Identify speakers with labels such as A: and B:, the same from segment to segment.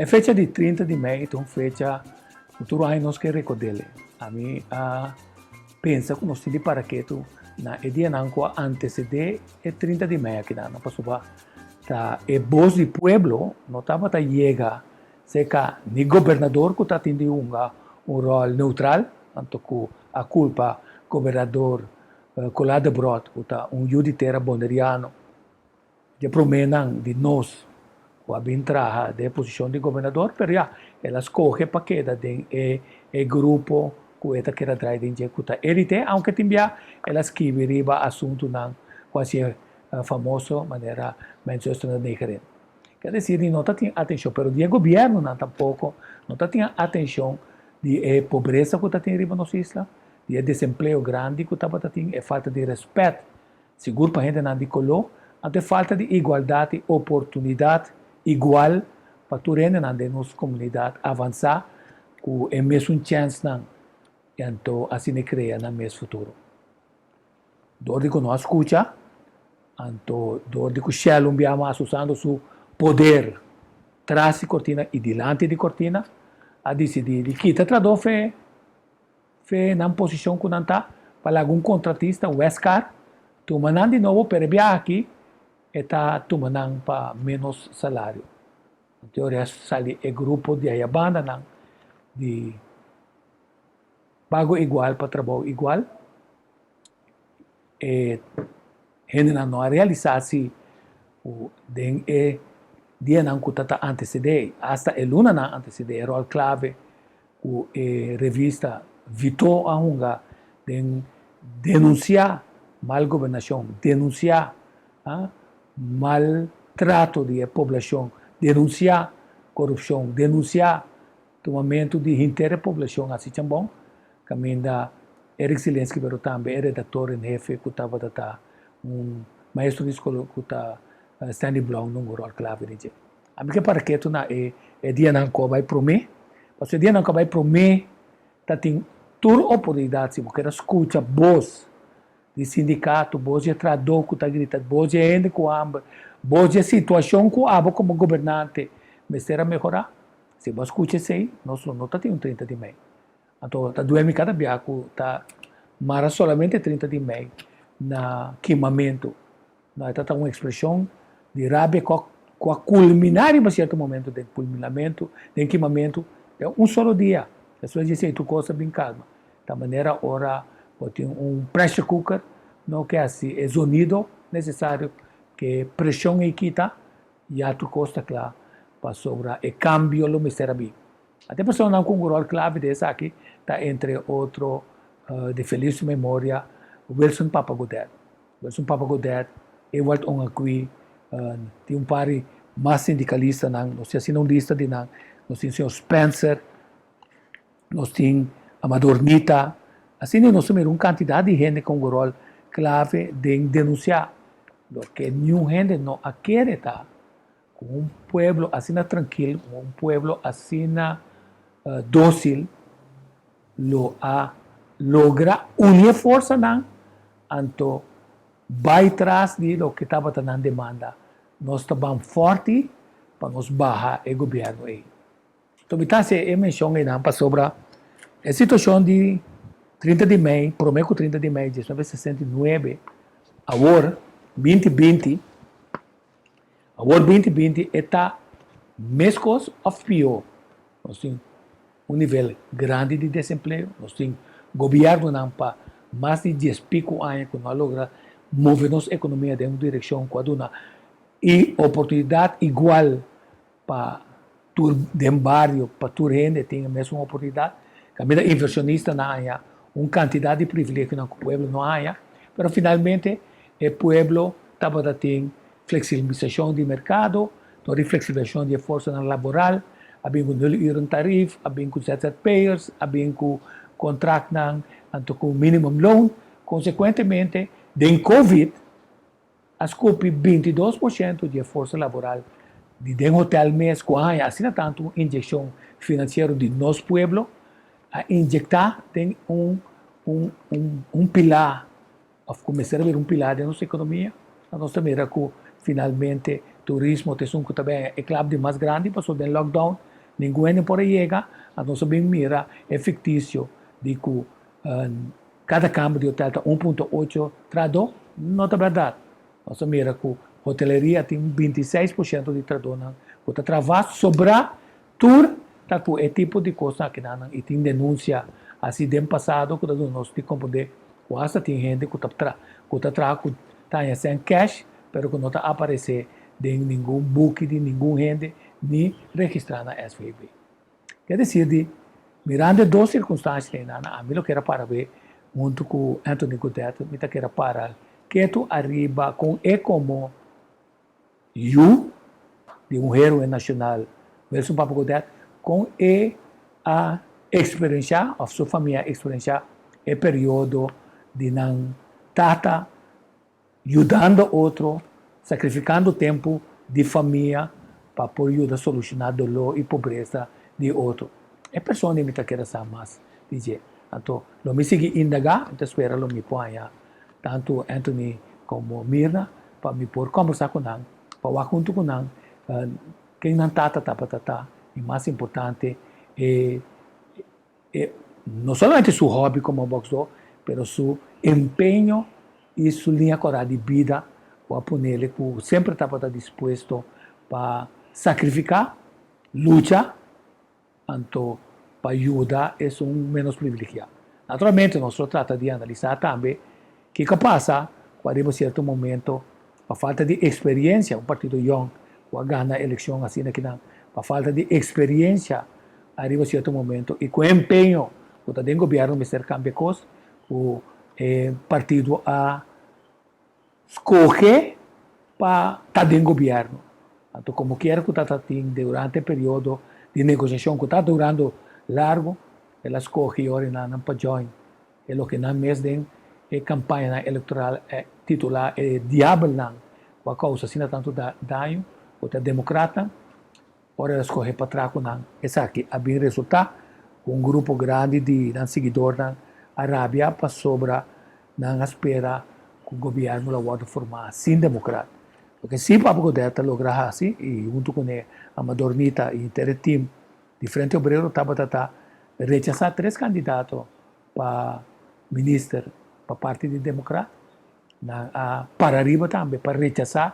A: E fecha di 30 di mei ta un fecha ku tur aña nos ke rekord'é. Ami a pensa ku nos tin di para ketu na e dianan ku a antesedé e 30 di mei akinan, pasobra ta e bos di pueblo no tabata yega Serka ni gobernador ku ta tin di hunga un ròl neutral, anto ku a kulpa gobernador Colá Debrot ku ta un yu di tera boneriano, dje proménan di nos ku a bin traha den e posishon di gobernador, pero ya, el a skohe pa keda den e e grupo ku e ta keda drai den dje ku ta elite, aunke tin bia el a skibi riba asuntunan ku a sier famoso manera Mijn zuster de negerin. Ker desir di no ta tin atenshon, pero di e gobièrnunan tampoko no ta tin atenshon di e pobresa ku ta tin riba nos isla, di e desempleo grandi ku tabata tin, e falta di rèspèt sigur pa hendenan di koló, anto e falta di igualdat i oportunidat igual pa tur hendenan den nos komunidat avansá ku e mesun chènsnan i anto asina e krea nan mes futuro. Dor di ku no a skucha, anto dor di ku Shell un bia mas usando su poder tras di kortina i dilanti di kortina, a disidí di kita trahadó fe fe nan posishon ku nan ta pa laga un kontratista, Westcar, tuma nan di nobo, pero e biaha aki e ta tuma nan pa ménos salario. Anto ora a sali e grupo di aya bandanan di Pago igual pa trabou igual. E hendenan no a realisá si ku den e dianan ku ta ta antesedé, asta e lunanan antesedé, e ròl klave ku e revista Vito a hunga den denunsiá mal gobernashon, denunsiá mal trato di e poblashon, denunsiá korupshon, denunsiá Tumamentu di henter e poblashon hasi chambon, kaminda Eric Zielinski pero tambe e redaktor en hefe ku tabata ta un maestro di skol ku ta Stanley Brown nungu ròl klave den dje. Ami ke para ketu na e e dianan ku a bai promé, pasobra e dianan ku a bai promé ta tin tur oportunidat si bo keda skucha bos di sindikato, bos di e trahadó ku ta grita, bos di e hende ku hamber, bos di e situashon ku abo komo gobernante mester a mehorá. Si bo a skucha esei, nos lo no ta tin un 30 di mei. Anto ta duemi kada bia ku ta mara solamente 30 di mei na kimamentu. No, e ta ta un ekspreshon di rabia ku a ku a kulminá riba sierto momento den kulminamentu, den kimamentu den un solo dia. Despues di esei tur kos a bin kalma. Ta manera ora bo tin un pressure cooker no ke hasi e zonido nesesario ke preshon ei kita Ya tur kos ta kla pasobra e kambio lo mester a bin. Ate personanan ku un ròl klave den esaki ta entre otro di felis memoria Wilson Papa Godet. Wilson Papa Godet, Ewald Ongakui, tin un par di mas sindikalistanan, nos tin asina un lista di nan, nos tin señor Spencer, nos tin Amador Nita, asina nos ta mira un kantidat di hende ku un ròl klave den denunsiá loke niun hende no a kere ta ku un pueblo asina trankil, un pueblo asina dósil lo a logra uni e forsanan anto bai tras di loke tabata nan demanda, nos ta ban fòrti pa nos baha e gobièrnu ei. Anto mi ta hasi e menshon einan pasobra e situashon di 30 di mei, promé ku 30 di mei 1969, awor 2020, awor 2020 e ta meskos òf pió. Nos tin un nivel grandi di desempleo, nos tin gobièrnunan pa mas di dies piku aña ku no a logra move nos ekonomia den un direkshon ku a duna i oportunidat igual pa tur den bario, pa tur hende tin e mesun oportunidat. Kaminda inversionistanan haña un kantidat di privilegionan ku pueblo no haña, pero finalmente e pueblo tabata tin fleksibilisashon di merkado, dor di fleksibilisashon di e forsanan laboral, a bin ku nul uren tarif, a bin ku ZZP'ers, a bin ku kontraktnan, anto ku minimum loon. Konsekuentemente, den Covid a skupi 22% di e forsa laboral di den hotel mes ku a haña asina tantu un inyekshon finansiero di nos pueblo, a inyektá den un un un un pilá òf ku mester a bira un pilá den nos ekonomia. Nos ta mira ku finalmente turismo ta esun ku ta bin e klap di mas grandi pasobra den lockdown ningun hende por a yega, anto nos a bin mira e fiktisio di ku kada kamber di hotel ta 1.8 trahadó, no ta bèrdat. Nos a mira ku hoteleria tin 26% di trahadónan ku ta traha sobrá tur ta ku e tipo di kosnan akinan i tin denunsia hasi den pasado ku ta duna nos di komprondé ku asta tin hende ku ta tra ku ta traha ku ta haña sèn kèsh pero ku no ta aparesé den ningun buki di ningun hende ni registrá na SVB. Ke desir di, mirando e dos sirkunstansia einan, ami lo kere para be huntu ku Anthony Godett, mi ta kere para ketu ariba kon e komo yu di un héroe nashonal Wilson Papa Godett, kon e a eksperenshá òf su famia a eksperenshá e periodo di nan tata yudando otro, sakrifikando tempu di famia pa por yuda solushoná doló i pobresa di otro. E persona ei mi ta kere sa mas di dje. Anto lo mi sigui indagá, mi ta spera lo mi por haña tantu Anthony komo Mirna pa mi por kòmbersá ku nan, pa wak huntu ku nan ken nan tata tabata ta i mas importante e e no solamente su hobby komo bòksdó pero su empeño i su liña kòrá di bida ku a ponele ku semper tabata dispuesto pa sakrifiká, lucha. Anto pa yuda esun menos privilegiá. Naturalmente nos lo trata di analisá tambe kiko a pasa ku ariba sierto momento pa falta di eksperiencia, un partido yòn ku a gana elekshon asina kinan, pa falta di eksperiencia ariba sierto momento i ku empeño ku ta den gobièrnu mester kambia kos ku e partido a Skohe pa ta den gobièrnu. Anto komo kier ku ta ta tin durante e periodo di negosiashon ku ta durando largu, el a skohe i ora nan pa join e loke nan mes den e kampañanan elektoral a titulá e diabelnan ku a kousa asina tantu daño ku ta demokratnan. Ora el a skohe pa traha ku nan, esaki a bin resultá ku un grupo grandi di nan siguidornan a rabia pasobra nan a spera ku gobièrnu lo wòrdu formá sin demokrat. Loke sí Papa Godett a logra hasi i huntu kuné Amador Nita i henter e tim di Frente Obrero tabata ta rechasá tres kandidato pa minister pa parti di demokrat. Nan a para riba tambe pa rechasá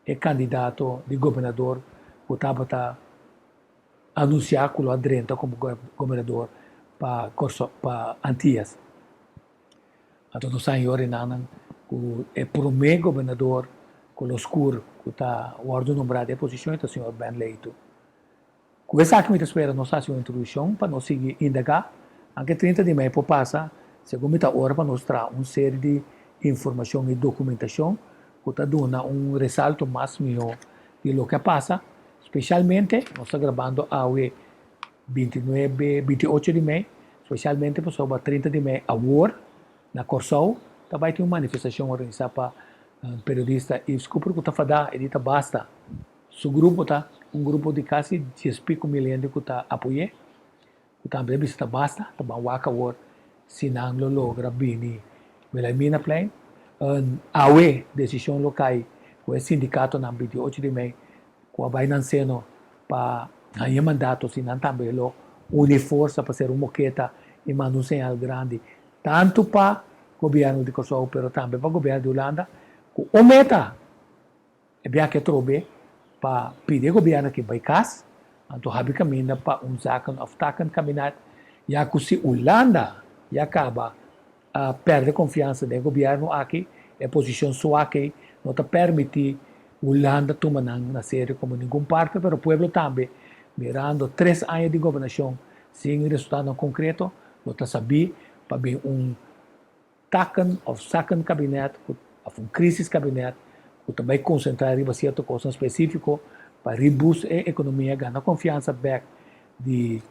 A: e kandidato di gobernador ku tabata anunsiá ku lo a drenta komo gobernador pa Kòrsou pa Antias. Anto nos a yora nan ku e promé gobernador ku lo skur ku ta wòrdu nombrá den e posishon ta señor Ben Leito. Ku esaki mi ta spera nos hasi un introdukshon pa nos sigui indagá. Anke 30 di mei por pasa, segun mi ta ora pa nos traha un seri di informashon i dokumentashon ku ta duna un resalto mas mihó di loke a pasa. Speshalmente, nos ta grabando awe 29, 28 di mei, speshalmente pasobra 30 di mei awor na Kòrsou ta bai tin un manifestashon organisá pa periodista Yves Cooper ku ta fadá e di ta basta. Su grupo ta un grupo di kasi dies pico mil hende ku ta apoy'é, ku tambe ta bisa ta basta, ta ban wak awor si nan lo logra bini Wilhelminaplein. Awe desishon lo kai ku e sindikatonan 28 di mei ku a bai nan seno pa haña e mandato si nan tambe lo uni forsa pa ser un moketa i manda un señal grandi tantu pa gobièrnu di Kòrsou pero tambe pa gobièrnu di Hulanda ku un meta. E biaha atrobe pa pidi e gobièrnu ki bai kas, anto habi kaminda pa un zaken òf taken kabinet, ya ku si Hulanda ya kaba a pèrdè konfiansa den e gobièrnu aki, e posishon suak ei no ta pèrmití Hulanda tuma nan na serio komo ningun parte, pero pueblo tambe, mirando tres aña di gobernashon sin resultadonan konkreto, lo ta sabí pa bin un taken of zaken kabinet ku of un krisis kabinet ku ta bai konsentrá riba sierto kosnan spesífiko pa reboost e ekonomia, gana konfiansa bèk di.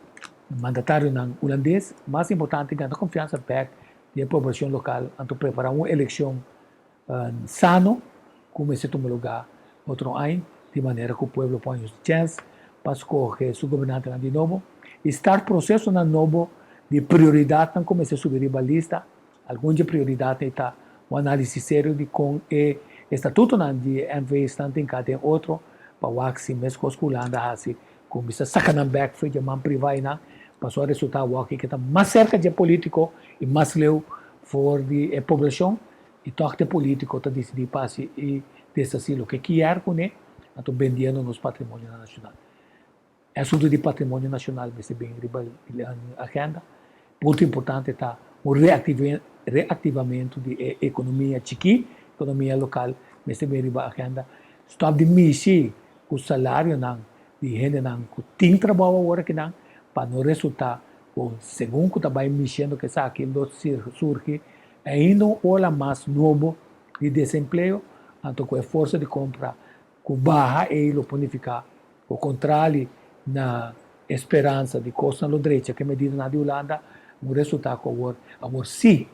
A: Mandatarionan hulandes, mas importante gana konfiansa bèk di e poblashon lokal anto prepará un elekshon sano ku mester tuma lugá otro aña di manera ku pueblo por haña su chèns pa skohe su gobernantenan di nobo i start prosesonan nobo di prioridatnan ku mester subi riba lista. Algun dje prioridatnan ei ta un análisis serio di kon e estatutonan di e NV stan tinká den otro pa wak si meskos ku Hulanda hasi Kuminsá saka nan bèk for dje man privá einan, pasobra a resultá awor ke ta mas serka dje polítiko i mas leu for di e poblashon, i tòg te polítiko ta disidí pa hasi i deshasí loke kier kuné, anto bendiendo nos patrimonionan nashonal. E asuntu di patrimonio nashonal mester bin riba agenda. Punto importante ta un reaktivamentu di e ekonomia chikí, ekonomia lokal mester bin riba agenda. Stòp di mishi ku salarionan di hendenan ku tin trabou awor akinan pa no resultá ku segun ku ta bai mishiendo ku esaki lo surgi ainda un ola mas nobo di desempleo, anto ku e forsa di kompra ku baha ei lo por nifiká ku kontrali na e speransa di kosnan lo drecha ku e medidanan di Hulanda, un resultá ku awor awor sí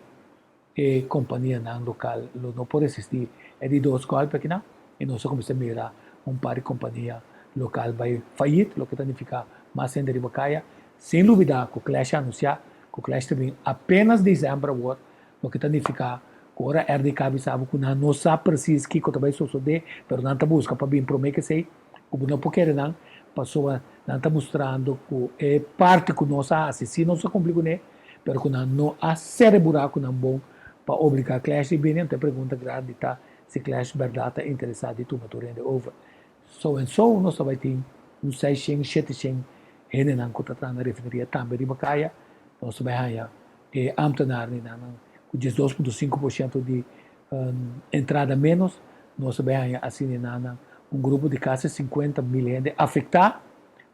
A: e kompanianan lokal lo no por resistí e di dos gòlpe akinan i nos a kuminsá mira un par di kompania lokal bai fayit, loke ta nifiká mas hende riba kaya, sin lubidá ku Clash a anunsiá ku Clash ta bin apenas desèmber awor, loke ta nifiká ku ora RDK bisa bo ku nan no sa presis kiko ta bai sosodé, pero nan ta buska pa bin promé k'esei, ku bo no por kere nan, pasobra nan ta mustrando ku e parti ku nos a hasi si nos a kumpli kuné, pero ku nan no a sere burakunan bon pa obligá Clash di bini, anto e pregunta grandi ta si Clash bèrdat ta interesá di tuma tur hende over. So en so nos ta bai tin un seishen, sheteshen hendenan ku ta traha na refineria tambe riba kaya, nos ta bai haña e ámtenarnan ku 12.5% di entrada ménos, nos ta bai haña asina un grupo di kasi 50.000 hende afektá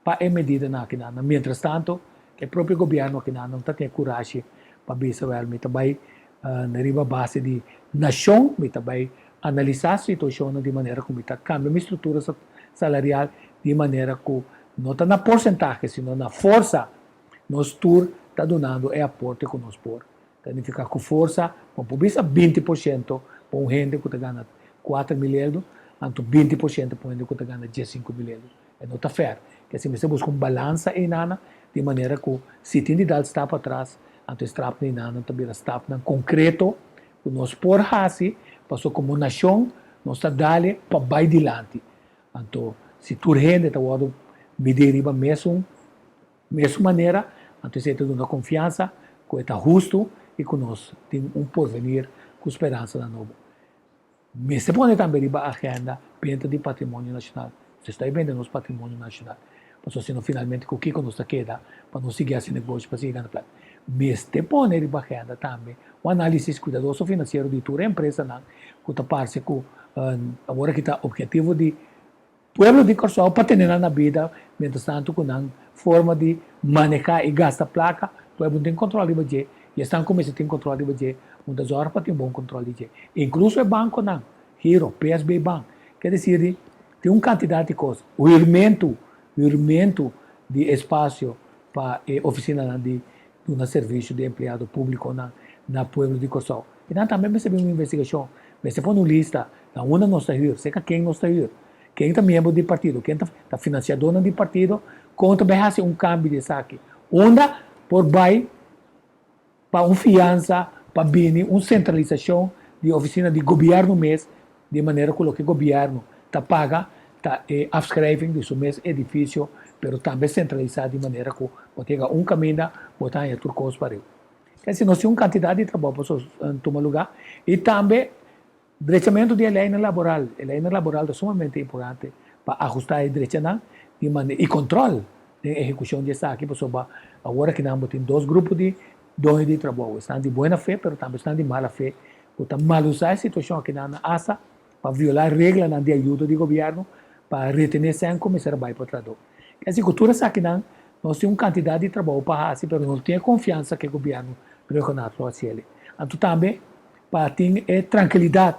A: pa e medidanan akinan. Mientrastanto e propio gobièrnu akinan no ta tin e kurashi pa bisa wèl mi ta bai riba base di nashon mi ta bai analisá situashonnan di manera ku mi ta kambia mi struktura salarial di manera ku no ta na porsentahe sino na forsa nos tur ta dunando e aporte ku nos por. Ta nifiká ku forsa bo por bisa 20% pa un hende ku ta gana 4000 euro anto 20% pa un hende ku ta gana 15.000 euro. E no ta fair. Ke si mester buska un balansa einana di manera ku si tin di dal stap atras, anto e strapnan einana ta bira stapnan konkreto ku nos por hasi pasobra komo nashon nos ta dale pa bai dilanti. Anto si tur hende ta wòrdu midí riba mesun mesun manera, anto esei ta duna konfiansa ku e ta hustu i ku nos tin un porvenir ku speransanan nobo. Mester pone tambe riba agenda benta di patrimonio nacional. Nos esta bende nos patrimonio nacional. Pasobra sino finalmente cu kico nos ta keda pa nos sigui haci negoshi, pa sigui gana plata. Mester pone riba agenda tambe un analisis cuidadoso financiero di tur e empresanan cu ta parce cu awor aki ta objetivo di pueblo di Kòrsou pa tene nan na bida, mientras tanto ku nan forma di manehá i gasta plaka, pueblo no tin kòntròl riba dje, i esnan ku mester tin kòntròl riba dje, no ta zòrg pa tin bon kòntròl di dje. Inkluso e bankonan, Giro, PSB Bank, ke desir di tin un kantidat di kos, hürmentu, hürmentu di espasio pa e ofisinanan di duna servisio di empleado públikonan na pueblo di Kòrsou. I nan tambe mester bin un investigashon, mester pone un lista na unda nos ta hür, serka ken nos ta hür, ken ta miembro di partido, ken ta finansiadornan di partido, kon ta bai hasi un kambio di esaki, unda por bai pa un fiansa pa bini un sentralisashon di ofisina di gobièrnu mes, di manera ku loke gobièrnu ta paga ta e afschrijving di su mes edifisio, pero tambe sentralisá di manera ku bo ta yega un kaminda bo ta haña tur kos pareu. Esei nos tin un kantidat di trabou pa tuma lugá i tambe drechamentu di e leinan laboral. E leinan laboral ta sumamente importante pa ahustá e drechanan di manera i kòntròl den ehekushon di esaki pasobra awor akinan bo tin dos grupo di doño di trabou, esnan di buena fe pero tambe esnan di mala fe ku ta malusá e situashon akinan nan asta pa violá reglanan di ayudo di gobièrnu pa retené sèn ku mester a bai pa trabou. Esei ku tur esakinan nos tin un kantidat di trabou pa hasi pero no tin e konfiansa ku e gobièrnu regional lo hasi el'e. Anto tambe pa tin e trankilidat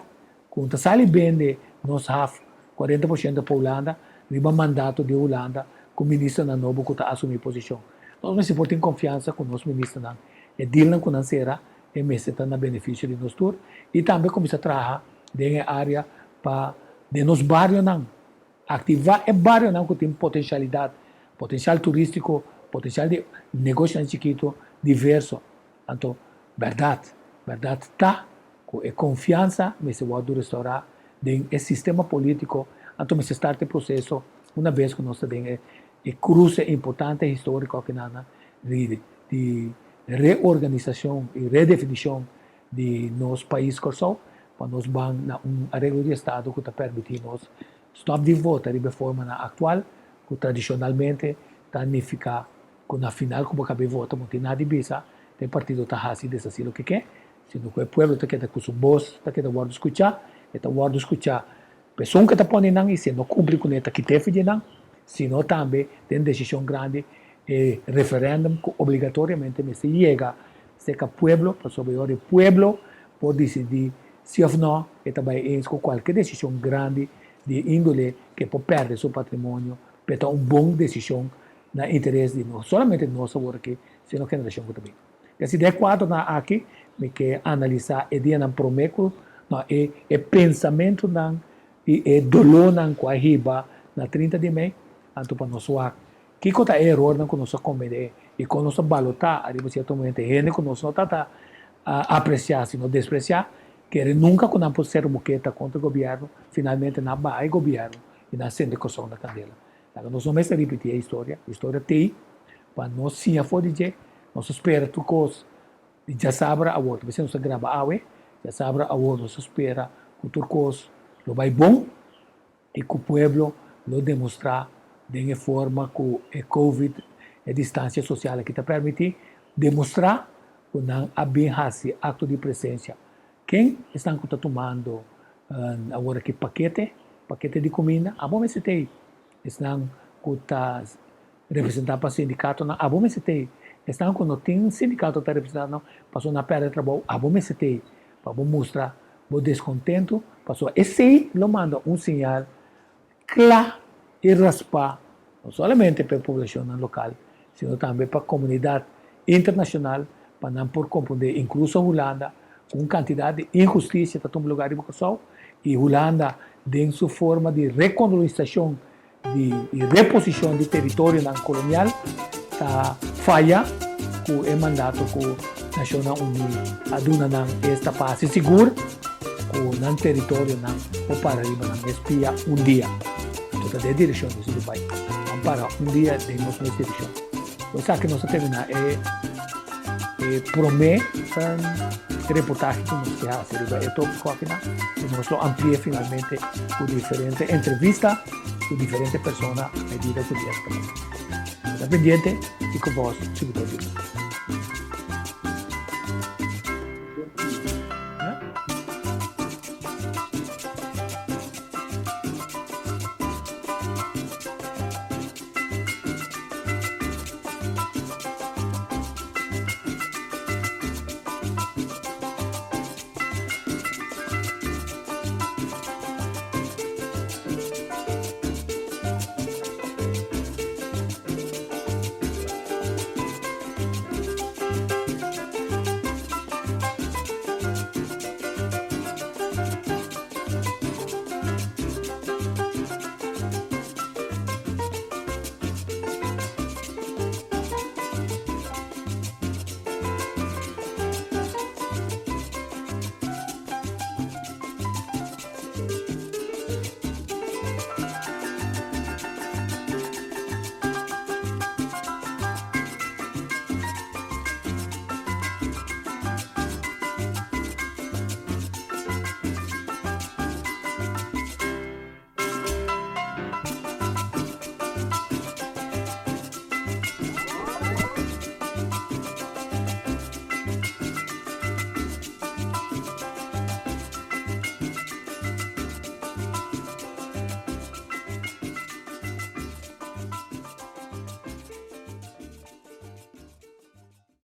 A: ku no ta sali bende nos haf 40% pa Hulanda riba mandato di Hulanda ku ministernan nobo ku ta asumí posishon. Nos mester por tin konfiansa ku nos ministernan, e dealnan ku nan sera e mester ta na benefisio di nos tur i tambe kuminsá traha den e área pa den nos barionan, aktivá e barionan ku tin potensialidat, potensial turístiko, potensial di negoshonan chikitu diverso. Anto bèrdat, bèrdat ta ku e konfiansa mester wòrdu restourá den e sistema polítiko, anto mester start e proseso una bes ku nos ta den e e kruse importante históriko akinan di di reorganisashon i redefinishon di nos pais Kòrsou pa nos ban na un areglo di estado ku ta permití nos stòp di vota riba e formanan aktual ku tradishonalmente ta nifiká ku na final ku bo kab'é vota bo no tin nada di bisa, ta e partido ta hasi i deshasí loke ke, sino ku e pueblo ta keda ku su bos ta keda wòrdu skuchá, e ta wòrdu skuchá pa esun ku ta pone nan i si e no kumpli kuné ta kit'é for di nan, sino tambe den desishon grandi e referèndum ku obligatoriamente mester yega serka pueblo pasobra e ora e pueblo por disidí si òf nò e ta bai eens ku kualke desishon grandi di e índole ku e por pèrdè su patrimonio, pero ta un bon desishon na interes di no solamente nos awor aki, sino generashon ku ta bin. P'esei den e kuadronan aki mi ke analisá e dianan promé ku no e e pensamentunan i e dolónan ku a hiba na 30 di mei, anto pa nos wak kiko ta e erornan ku nos a komedé i kon nos a balotá ariba sierto momento hende ku nos no ta ta apresiá sino despresiá, kere nunka ku nan por ser buketa kontra gobièrnu, finalmente nan a baha e gobièrnu i nan a sende Kòrsou na kandela. Laga nos no mester ripití e historia. Historia t'ei pa nos siña for di dje. Nos ta spera tur kos di djasabra awor. Ta mester nos ta graba awe. Djasabra awor nos ta spera ku tur kos lo bai bon i ku pueblo lo demostrá den e forma ku e covid, e distansia sosial aki ta permití, demostrá ku nan a bin hasi akto di presensia. Ken esnan ku ta tumando awor aki pakete, pakete di kuminda? Abo mester t'ei. Esnan ku ta representá pa sindikatonan, abo mester t'ei. Esnan ku no tin sindikato ta representá nan pasobra nan a pèrdè trabou, abo mester t'ei pa bo mustra bo deskontentu, pasobra esei lo manda un siñal kla i raspá no solamente pa e poblashonnan lokal, sino tambe pa komunidat internashonal pa nan por komprondé, inkluso Hulanda, ku un kantidat di inhustisia ta tuma lugá riba Kòrsou i Hulanda den su forma di rekolonisashon di i reposishon di teritorionan kolonial ta faya ku e mandato ku Nashonnan Uní a duna nan, esta pa hasi sigur ku nan teritorionan por para riba nan mes pia un dia. Anto ta den e direkshon nos lo bai. Ban para un dia den nos mes direkshon. Ku esaki nos ta terminá e e promé reportahe ku nos ke hasi riba e tópiko akinan i nos lo ampli'é finalmente ku diferente entrevista ku diferente persona a medida ku dia ta pasa. Keda pendiente i ku bos sigui ta obi.